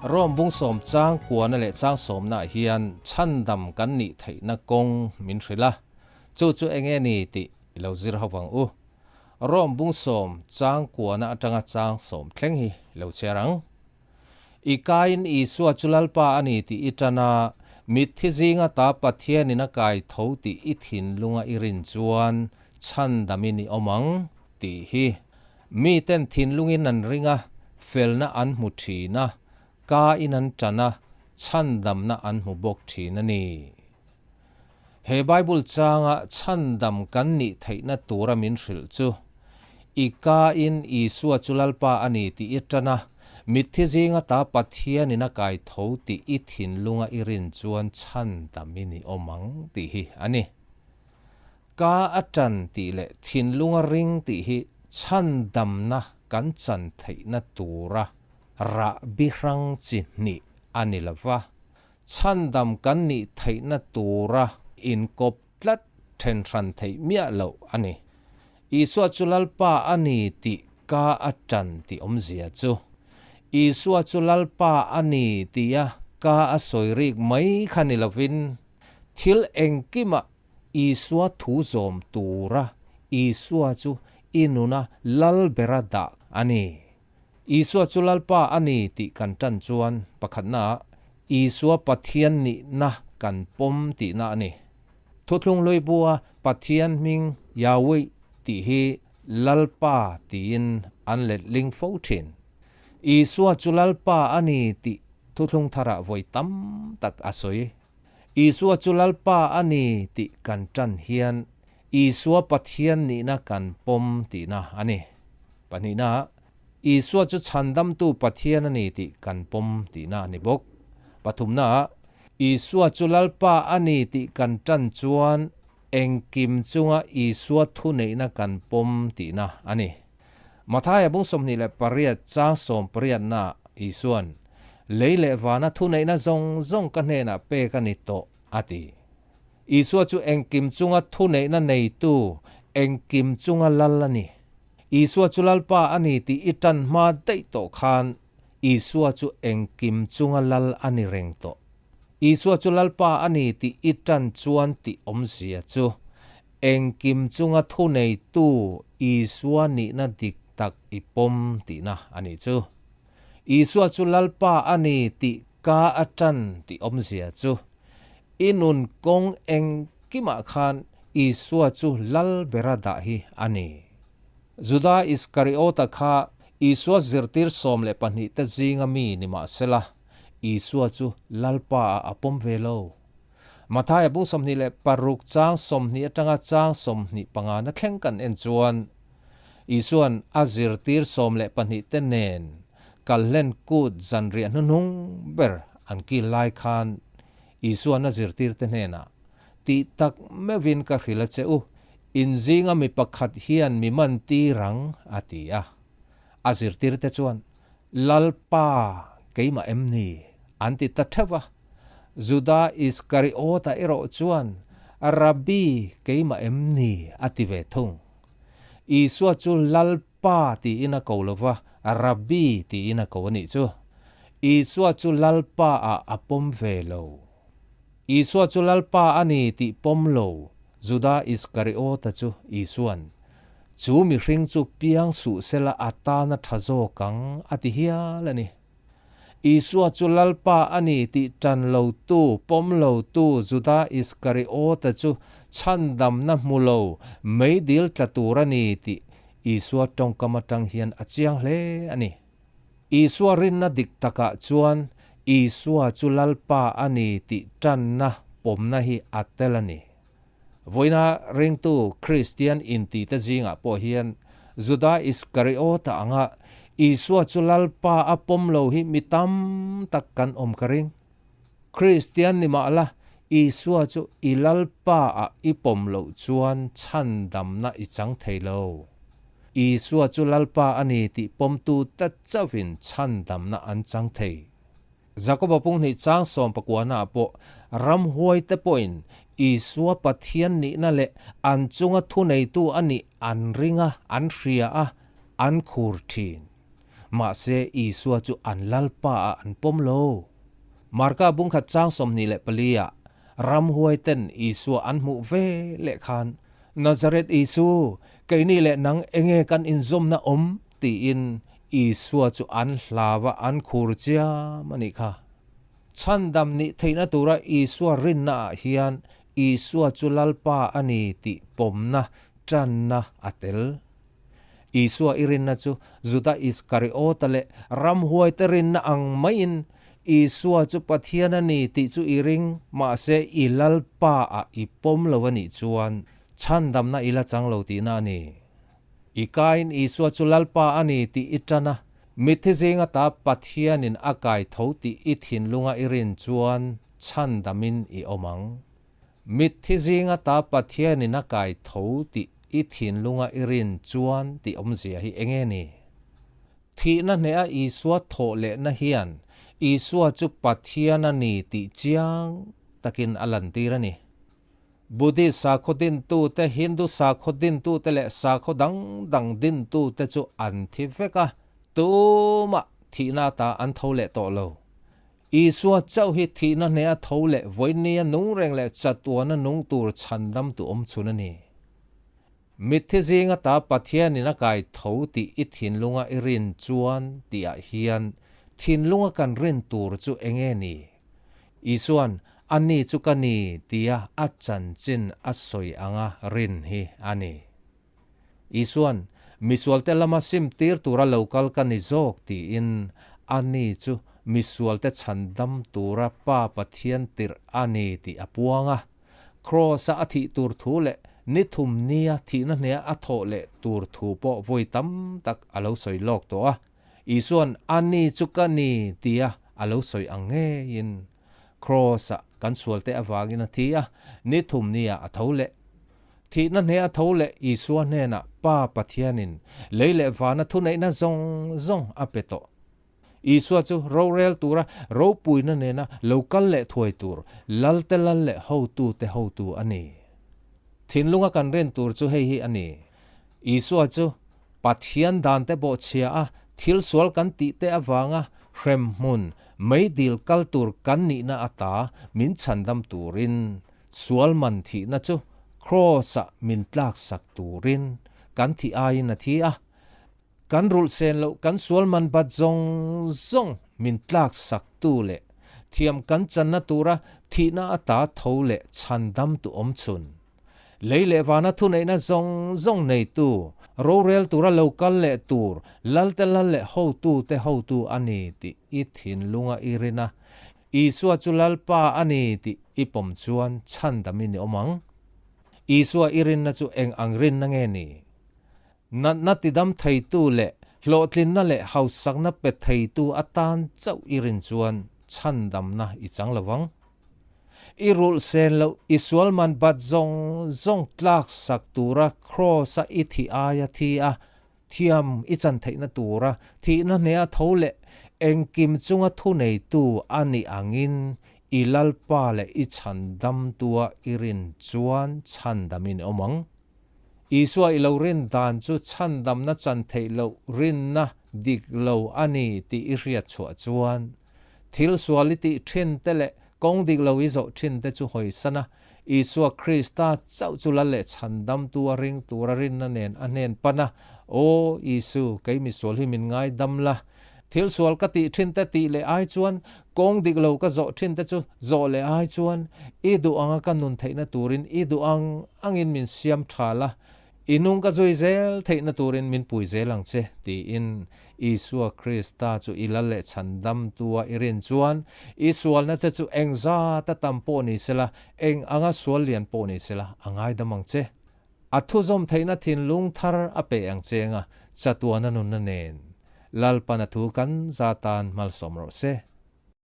Rom bung sawm chang kuana leh chang sawmnaah hian chhandam kan nih theihna kawng min hrilh a, chu chu eng nge ni tih i lo zir ho vang u. Rom bung sawm chang kuana atanga chang sawm thleng hi i lo chhiar ang. I kaiin Isua chu Lalpa a ni tih i tan a, mitthi zinga ta Pathianin a kai tho tih i thinlunga i rin chuan chhandamin i awm ang tih hi. Miten thinlungin an ring a, felna an hmu thin a, ka in an tan a, chhandamna an hmu bawk thin a ni. He Bible changa chhandam kan nih theihna tura min hrilh chu, I ka in Isua chu Lalpa a ni tih i tan a, mitthi zinga ta Pathianin a kai tho tih i thinlunga i rin chuan chhandamin i awm ang tih hi a ni. Ka a tan tih leh thinlunga ring tih hi chhandamna kan chan theihna tura rah bi hrang chi hnih a ni lo va, chhandam kan nih theihna tura inkawp tlat then hran theih miah loh a ni. Isua chu Lalpa a ni tih ka a tan tih awmzia chu, Isua chu Lalpa a ni tia ka a sawi rik mai kha ni lovin, thil engkimah Isua thu zawm tura Isua chu i nuna lal bera dah a ni. Isua chu Lalpa a ni tih kan tan chuan pakhatnaah Isua Pathian nihna kan pawm tihna a ni. Thuthlung hlui bua Pathian hming Yahweh tih hi Lalpa tiin an letling fo thin. Isua chu Lalpa a ni tih thuthlung tharah vawi tam tak a sawi. Isua chu Lalpa a ni tih kan tan hian Isua Pathian nihna kan pawm tihna a ni. Pahnihna, Isua chu chhandamtu Pathian a ni tih kan pawm tihna a ni bawk. Pathumna, Isua chu Lalpa a ni tih kan tan chuan engkim chunga Isua thuneihna kan pawm tihna a ni. Mathaia bung 28 chang sawmpariatnaah Isua'n, Lei leh vana thuneihna zawng zawng ka hnenah pek a ni tawh, a ti. Isua chu engkim chunga thuneihna neitu, engkim chunga lal a ni. Isua chu Lalpa a ni tih i tan hma daih tawh khan Isua chu engkim chunga lal a ni reng tawh. Isua chu Lalpa a ni tih i tan chuan tih awmzia chu Engkim chunga thuneitu Isua nihna dik tak i pawm tihna a nih chu. Isua chu Lalpa a ni tih ka a tan tih awmzia chu, i nun kawng engkimah khan Isua chu Lal bera dah hi a ni. Juda Iskariota kha Isua zirtir 12 te zinga mi ni mah sela, Isua chu Lalpa ah a pawm ve lo. Mathaia bung 26 chang 20 atanga chang 25 na thleng kan en chuan Isua'n a zirtir 12 te nen kalhlen kut zanriah hnuhnung ber an kil lai khan Isua'n a zirtir te hnenah, Tih tak meuhin ka hrilh a che u, in zinga mi pakhat hian mi man tir ang, a ti a. A zirtir te chuan, Lalpa, keimah em ni? an ti ta theuh a. Juda Iskariota erawh chuan, Rabbi, keimah em ni? a ti ve thung. Isua chu Lalpa tiin a ko lo va, Rabbi tiin a ko a nih chu. Isua chu Lalpa-ah a pawm ve lo. Isua chu Lalpa a ni tih pawm lo Juda Iskariota chu Isua'n, Chu mihring chu piang suh sela a tana tha zawk ang, a ti hial a ni. Isua chu Lalpa a ni tih tan lotu, pawm lotu Juda Iskariota chu chhandamna hmu lo, meidil tla tur a ni tih Isua tawngkam atang hian a chiang hle a ni. Isua rinna dik takah chuan Isua chu Lalpa a ni tih tanna pawmna hi a tel a ni. Vawiina ringtu Kristian intite zingah pawh hian Juda Iskariota anga Isua chu Lalpa a pawm lo hi mi tam tak kan awm ka ring. Kristian ni mah la, Isua chu i Lalpa ah i pawm loh chuan chhandamna i chang thei lo. Isua chu Lalpa a ni tih pawmtu ta chauhin chhandamna an chang thei. Jakoba punghnih chang sawm pakuana ah pawh ramhuaite pawhin Isua Pathian nihna leh an chunga thuneitu a nih an ring a, an hria a, an khur thin. Mahse, Isua chu an Lalpa ah an pawm lo. Marka bungkhat chang 24 ah ramhuaiten Isua an hmuh ve leh khan, Nazareth Isu, keini leh nang enge kan inzawmna awm? tiin Isua chu an hlau a, an khur chiam a nih kha. Chhandam nih theihna tura Isua rinna ah hian Isua chu Lalpa a ni tih pawmna tanna a tel. Isua i rinna chu Juda Iskariota leh ramhuaite rinna ang maiin Isua chu Pathian a ni tih chu i ring, mahse i Lalpa ah i pawm lo a nih chuan chhandamna i la chang lo tihna a ni. I kain Isua chu Lalpa a ni tih i tan a, mitthi zinga ta Pathianin a kai tho tih i thinlunga i rin chuan chhandamin i awm ang. Mitthi zinga ta Pathianin a kai tho tih i thinlunga i rin chuan tih awmzia hi enge ni? Thihna hneha Isua thawh lehna hian Isua chu Pathian a ni tih chiang takin a lantir a ni. Buddhist sakhaw dintute, Hindu sakhaw dintute leh sakhaw dang dang dintute chu an thi vek a, tumah thihna ata an tho leh tawh lo. Isua chauh hi thihna hneha tho leh vawinia nung reng leh chatuana nung tur chhandamtu awm chhun a ni. Mitthi zinga ta Pathianin a kai tho tih i thinlunga i rin chuan tihah hian thinlunga kan rin tur chu enge ni? Isua'n a ni chu ka ni tia a chanchin a sawi anga rin hi a ni. Isua'n, Misualte lama sim tir tura lo kal ka ni zawk tiin a ni chu misualte chhandam tura Pa Pathian tirh a ni tih a puang a. Kraws-a a thih tur thu leh ni thum nia thihna hneha a thawh leh tur thu pawh vawi tam tak a lo sawi lawk tawh a. Isua'n a ni chu ka ni tia a lo sawi ang ngeiin Kraws-a kan sualte avangin a thi a, ni thum nia a tho leh. Thihna hne a tho leh Isua hnenah Pa Pathianin lei leh vana thuneihna zawng zawng a pe tawh. Isua chu rorel tura ropuina nena lo kal leh thuai tur Lalte Lal leh Hotute Hotu a ni. Thinlunga kan rin tur chu hei hi a ni. Isua chu Pathian dante bawhchhia a thil sual kan tihte avanga hremhmun meidil kal tur kan nihna ata min chhandam turin Sual man thihna chu Kraws-ah min tlaksak turin kan thih aiin a thi a. Kan rulh sen loh kan sual man bat zawng zawng min tlaksaktu leh thiam kan channa tura thihna ata tho leh chhandamtu awm chhun. Lei leh vana thuneihna zawng zawng neitu, rorel tura lo kal leh tur Lalte Lal leh Hotute Hotu a ni tih i thinlunga i rin a, Isua chu Lalpa a ni tih i pawm chuan chhandamin i awm ang. Isua i rinna chu eng ang rinna nge ni? Natna tidam theitu leh hlawhtlinna leh hausakna pe theitu atan chauh i rin chuan chhandamna i chang lo vang. I rulh sen loh i sual man bat zawng zawng tlaksak tura Kraws-a i thih aia thi a, Thiam i chan theihna tura thihna hneha tho leh engkim chunga thuneitu a nih angin i Lalpa leh i chhandamtua i rin chuan chhandamin i awm ang. Isua i lo rin dan chu chhandamna chan theih loh rinna dik lo a ni tih i hriat chhuah chuan thil sual i tih thin te leh kawng dik lo i zawh thin te chu hawisan a, Isua Krista chauh chu lal leh chhandamtu a ring tura rinna nen a hnen pan a, Aw Isu, kei misual hi min ngaidam la. Thil sual ka tih thin te tih leh ai chuan, kawng dik lo ka zawh thin te chu zawh leh ai chuan, i duh anga ka nun theihna turin i duh ang angin min siam tha la, I nung ka zui zel theihna turin min pui zel ang che, tiin Isua Krista chu i lal leh chhandamtua i rin chuan i sualna te chu eng zata tam pawh ni sela, eng anga sual lian pawh ni sela a ngaidam ang che. A thuzawm theihna thinlung thar a pe ang che anga chatuana nunna nen Lalpan a thu kan za tan malsawm rawh se.